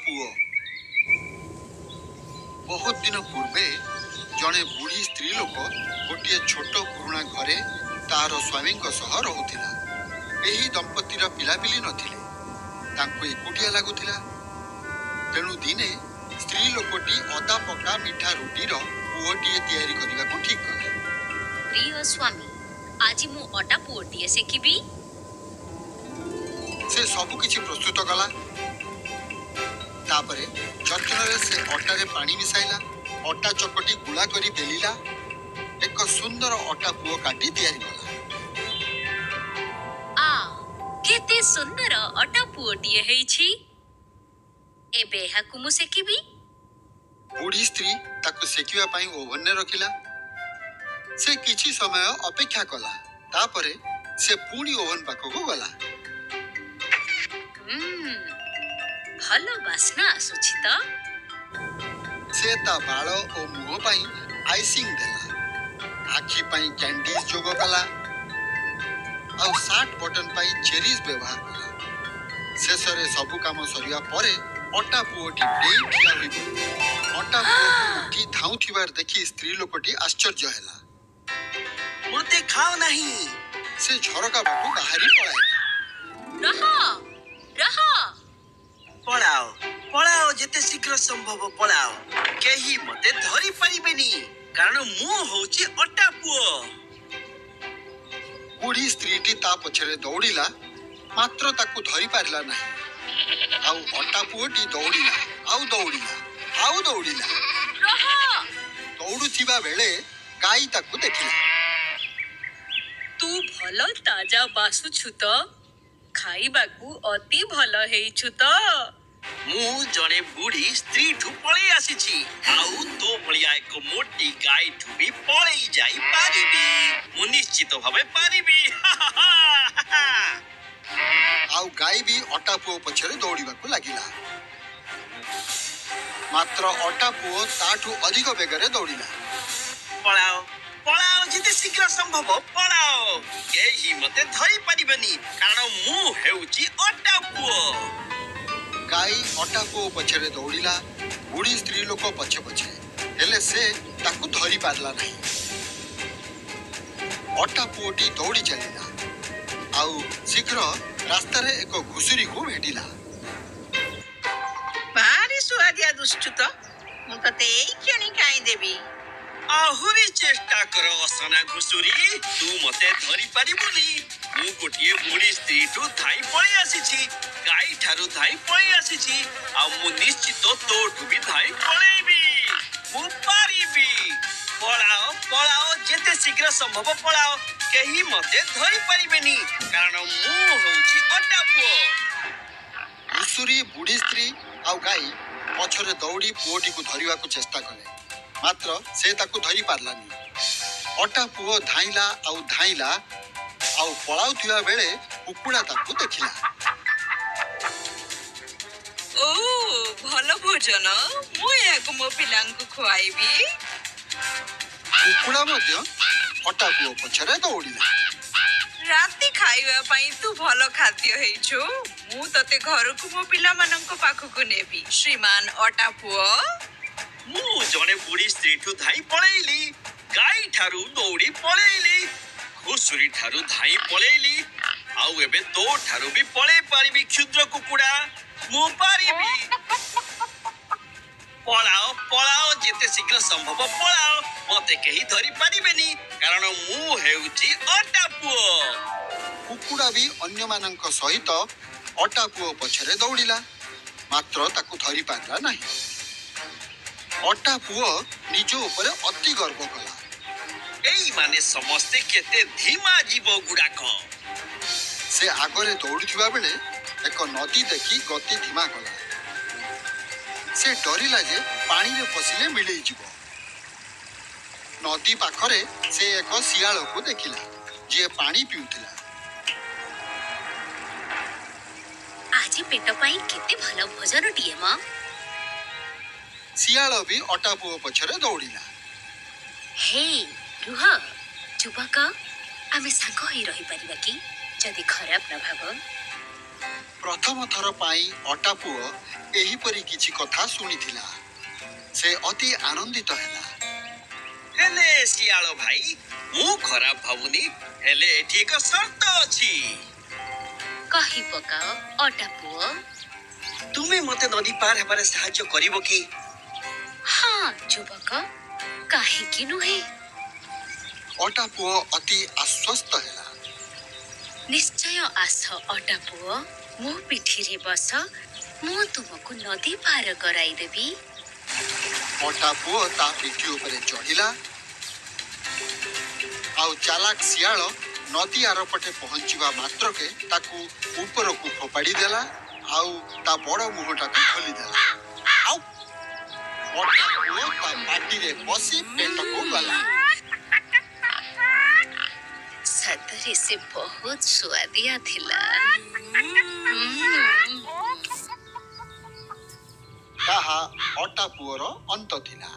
ପୁଅ। ବହୁତ ଦିନ ପୂର୍ବେ ଜଣେ ବୁଢ଼ୀ ସ୍ତ୍ରୀ ଲୋକ ଗୋଟିଏ ଛୋଟ ପୁରୁଣା ଘରେ ତାର ସ୍ୱାମୀଙ୍କ ସହ ରହୁଥିଲା। ଏହି ଦମ୍ପତିର ପିଲାପିଲି ନଥିଲେ। ତାଙ୍କୁ ଏକୁଟିଆ ଲାଗୁଥିଲା। ତେଣୁ ଦିନେ ସ୍ତ୍ରୀ ଲୋକଟି ଅଦା ପକା ମିଠା ରୁଟିର ପୁଅଟିଏ ତିଆରି କରିବାକୁ ଠିକ୍ କଲା। ପ୍ରିୟ ସ୍ୱାମୀ, ଆଜି ମୁଁ ଅଟା ପୁଅଟିଏ ସେକିବି। ସେ ସବୁ କିଛି ପ୍ରସ୍ତୁତ କଲା। ତାପରେ ଯତ୍ନରେ ସେ ଅଟାରେ ପାଣି ମିଶାଇଲା, ଅଟା ଚକଟି ଗୁଳା କରି ବେଲିଲା, ଏକ ସୁନ୍ଦର ଅଟା ପୁଅ କାଟି ତିଆରି କଲା। ଆ, କେତେ ସୁନ୍ଦର ଅଟା ପୁଅଟିଏ ହେଇଛି! ଏବେ ଏହାକୁ ମୁଁ ସେକିବି। ବୁଢ଼ୀ ସ୍ତ୍ରୀ ତାକୁ ସେକିବା ପାଇଁ ଓଭନରେ ରଖିଲା। ସେ କିଛି ସମୟ ଅପେକ୍ଷା କଲା। ତାପରେ ସେ ପୁଣି ଓଭନ ପାଖକୁ ଗଲା। ହୁଁ, ଭଲ ବାସ୍ନା ଆସୁଛି ତ। ସେ ତା ବାଳ ଓ ମୁହଁ ପାଇଁ ଆଇସିଂ ଦେଲା, ଆଖି ପାଇଁ କ୍ୟାଣ୍ଡିଜ୍ ଯୋଗ କଲା ଆଉ ସାର୍ଟ ବଟନ ପାଇଁ ଚେରିଜ୍ ବ୍ୟବହାର କଲା। ଶେଷରେ ସବୁ କାମ ସରିବା ପରେ ଅଟା ପୁଅଟି ଡେଇଁ ଠିଆ ହୋଇପଡ଼ିଲା। ଅଟା ପୁଅକୁ ଉଠି ଧାଉଁଥିବାର ଦେଖି ସ୍ତ୍ରୀ ଲୋକଟି ଆଶ୍ଚର୍ଯ୍ୟ ହେଲା। ମୋତେ ଖାଅ ନାହିଁ। ସେ ଝରକା ବାଟୁ ବାହାରି ପଳାଇଲା। ରହ, ରହ! ପଳାଅ, ପଳାଅ, ଯେତେ ଶୀଘ୍ର ସମ୍ଭବ ପଳାଅ। କେହି ମତେ ଧରି ପାରିବେନି, କାରଣ ମୁଁ ହଉଛି ଅଟା ପୁଅ। ବୁଢ଼ୀ ସ୍ତ୍ରୀଟି ତା ପଛରେ ଦୌଡ଼ିଲା, ମାତ୍ର ତାକୁ ଧରି ପାରିଲା ନାହିଁ। ଆଉ ଅଟା ପୁଅଟି ଦୌଡ଼ିଲା ଆଉ ଦୌଡ଼ିଲା ଆଉ ଦୌଡ଼ିଲା। ରହ! ଦୌଡୁଥିବା ବେଳେ ଗାଈ ତାକୁ ଦେଖିଲା। ତୁ ଭଲ ତାଜା ବାସୁଛୁ ତ! ଖାଇବାକୁ ଅତି ଭଲ ହେଇଛୁ ତ! ମୁଁ ଜଣେ ବୁଢ଼ୀ ସ୍ତ୍ରୀଠୁ ପଳେଇ ଆସିଛି, ଆଉ ତୋ ଭଳିଆ ଏକ ମୋଟି ଗାଈଠୁ ବି ପଳେଇ ଯାଇ ପାରିବି। ମୁଁ ନିଶ୍ଚିତ ଭାବେ ପାରିବି। ଆଉ ଗାଈ ବି ଅଟା ପୁଅ ପଛରେ ଦୌଡ଼ିବାକୁ ଲାଗିଲା। ମାତ୍ର ଅଟା ପୁଅ ତାଠୁ ଅଧିକ ବେଗରେ ଦୌଡ଼ିଲା। ପଳାଅ, ପଳାଅ, ଯେତେ ଶୀଘ୍ର ସମ୍ଭବ ପଳାଅ। କେହି ମତେ ଧରି ପାରିବେନି, କାରଣ ମୁଁ ହେଉଛି ଅଟା ପୁଅ। ଗାଈ ଅଟା ପୁଅ ପଛରେ ଦୌଡ଼ିଲା, ବୁଢ଼ୀ ସ୍ତ୍ରୀ ଲୋକ ପଛେ ପଛେ, ହେଲେ ସେ ତାକୁ ଧରି ପାରିଲା ନାହିଁ। ଅଟା ପୁଅଟି ଦୌଡ଼ି ଚାଲିଲା ଆଉ ଶୀଘ୍ର ରାସ୍ତାରେ ଏକ ଘୁଷୁରୀକୁ ଭେଟିଲା। ଭାରି ସୁଆଦିଆ ଦୁଶୁଛୁ ତ! ମୁଁ ତତେ ଏଇ କ୍ଷଣି ଖାଇଦେବି। ଆହୁରି ଚେଷ୍ଟା କର ଅସନା ଘୁଷୁରୀ, ତୁ ମତେ ଧରି ପାରିବୁନି। ମୁଁ ଗୋଟିଏ ବୁଢ଼ୀ ସ୍ତ୍ରୀଠୁ ଧାଇଁ ପଳେଇ ଆସିଛି, ଗାଈ ଠାରୁ ଧାଇଁ ପଳେଇ ଆସିଛି, ଆଉ ମୁଁ ନିଶ୍ଚିତ ତୋଠୁ ବି ଧାଇଁ ପଳେଇବି। ମୁଁ ପାରିବି। ପଳାଅ, ପଳାଅ, ଯେତେ ଶୀଘ୍ର ସମ୍ଭବ ପଳାଅ। କେହି ମତେ ଧରି ପାରିବେନି, କାରଣ ମୁଁ ହଉଛି ଅଟା ପୁଅ। ଘୁଷୁରୀ, ବୁଢ଼ୀ ସ୍ତ୍ରୀ ଆଉ ଗାଈ ପଛରେ ଦୌଡ଼ି ପୁଅଟିକୁ ଧରିବାକୁ ଚେଷ୍ଟା କଲେ, ମାତ୍ର ସେ ତାକୁ ଧରି ପାରିଲାନି। ଅଟା ପୁଅ ଧାଇଁଲା ଆଉ ଧାଇଁଲା ଆଉ ପଳାଉଥିବା ବେଳେ କୁକୁଡ଼ା ତାକୁ ଦେଖିଲା। ଓ, ଭଲ ଭୋଜନ! ମୁଁ ଏହାକୁ ମୋ ପିଲାଙ୍କୁ ଖୁଆଇବି। କୁକୁଡ଼ା ମଧ୍ୟ ଅଟା ପୁଅ ପଛରେ ଦୌଡ଼ିଲା। ରାତି ଖାଇବା ପାଇଁ ତୁ ଭଲ ଖାଦ୍ୟ ହେଇଛୁ। ମୁଁ ତତେ ଘରକୁ ମୋ ପିଲାମାନଙ୍କ ପାଖକୁ ନେବି, ଶ୍ରୀମାନ ଅଟା ପୁଅ। ମୁଁ ଜଣେ ବୁଢ଼ୀ ସ୍ତ୍ରୀଠୁ ଧାଇଁ ପଳେଇଲି, ଗାଈ ଠାରୁ ଦୌଡ଼ି ପଳେଇଲି, ଘୁଷୁରୀ ଠାରୁ ଧାଇଁ ପଳେଇଲି, ଆଉ ଏବେ ତୋ ଠାରୁ ବି ପଳେଇ ପାରିବି କ୍ଷୁଦ୍ର କୁକୁଡ଼ା। ମୁଁ ପାରିବି। ପଳାଅ, ପଳାଅ, ଯେତେ ଶୀଘ୍ର ସମ୍ଭବ ପଳାଅ। ମତେ କେହି ଧରି ପାରିବେନି, କାରଣ ମୁଁ ହେଉଛି ଅଟା ପୁଅ। କୁକୁଡ଼ା ବି ଅନ୍ୟମାନଙ୍କ ସହିତ ଅଟା ପୁଅ ପଛରେ ଦୌଡ଼ିଲା, ମାତ୍ର ତାକୁ ଧରି ପାରିଲା ନାହିଁ। ଅଟା ପୁଅ ନିଜ ଉପରେ ଅତି ଗର୍ବ କଲା। ଏଇମାନେ ସମସ୍ତେ କେତେ ଧୀମା ଜୀବ ଗୁଡାକ! ସେ ଆଗରେ ଦୌଡୁଥିବା ବେଳେ ଏକ ନଦୀ ଦେଖି ଗତି ଧୀମା କଲା। ସେ ଡରିଲା ଯେ ପାଣିରେ ପଶିଲେ ମିଳେଇ ଯିବ। ନଦୀ ପାଖରେ ସେ ଏକ ଶିଆଳକୁ ଦେଖିଲା, ଯିଏ ପାଣି ପିଉଥିଲା। ଆଜି ପେଟ ପାଇଁ କେତେ ଭଲ ଭୋଜନଟିଏ ମ! ଶିଆଳ ବି ଅଟା ପୁଅ ପଛରେ ଦୌଡ଼ିଲା। ହେ, ରୁହ ଯୁବକ, ଆମେ ସାଙ୍ଗ ହୋଇ ରହିପାରିବା କି, ଯଦି ଖରାପ ନ ଭାବ? ପ୍ରଥମ ଥର ପାଇଁ ଅଟା ପୁଅ ଏହିପରି କିଛି କଥା ଶୁଣିଥିଲା। ସେ ଅତି ଆନନ୍ଦିତ ହେଲା। ହେଲେ ଶିଆଳ ଭାଇ, ମୁଁ ଖରାପ ଭାବୁନି, ହେଲେ ଏଠି ଏକ ସର୍ତ୍ତ ଅଛି। କହି ପକାଅ ଅଟା ପୁଅ। ତୁମେ ମତେ ନଦୀ ପାର ହେବାରେ ସାହାଯ୍ୟ କରିବ କି? ହଁ ଯୁବକ, କାହିଁକି ନୁହେଁ? ଅଟା ପୁଅ ଅତି ଆଶ୍ୱସ୍ତ ହେଲା। ନିଶ୍ଚୟ ଆସ ଅଟା ପୁଅ, ମୋ ପିଠିରେ ବସ, ମୁଁ ତୁମକୁ ନଦୀ ପାର କରାଇଦେବି। ଅଟା ପୁଅ ତା ପିଠି ଉପରେ ଚଢ଼ିଲା ଆଉ ଚାଲାକ ଶିଆଳ ନଦୀ ଆରପଟେ ପହଞ୍ଚିବା ମାତ୍ରକେ ତାକୁ ଉପରକୁ ଫୋପାଡ଼ି ଦେଲା ଆଉ ତା ବଡ଼ ମୁହଁଟାକୁ ଖୋଲିଦେଲା। ଆଉ ଅଟା ପୁଅ ତା ପାଟିରେ ପଶି ପେଟକୁ ଗଲା। ସତରେ ସେ ବହୁତ ସୁଆଦିଆ ଥିଲା। ତାହା ଅଟା ପୁଅର ଅନ୍ତ ଥିଲା।